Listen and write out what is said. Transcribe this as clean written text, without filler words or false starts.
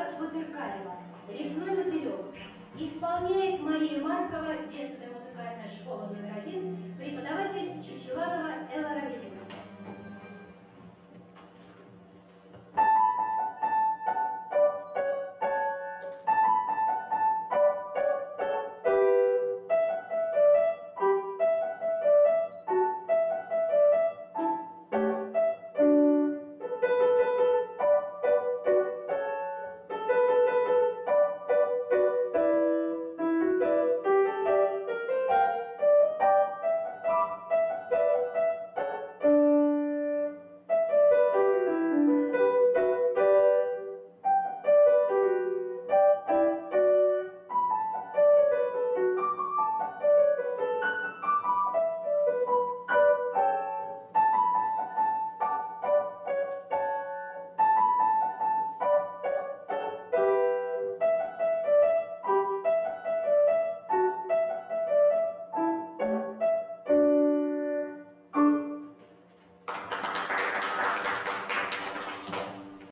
Олега Патыркаева «Лесной мотылек». Исполняет Мария Маркова, детская музыкальная школа номер 1, преподаватель Чичиланова Элла Равильевна.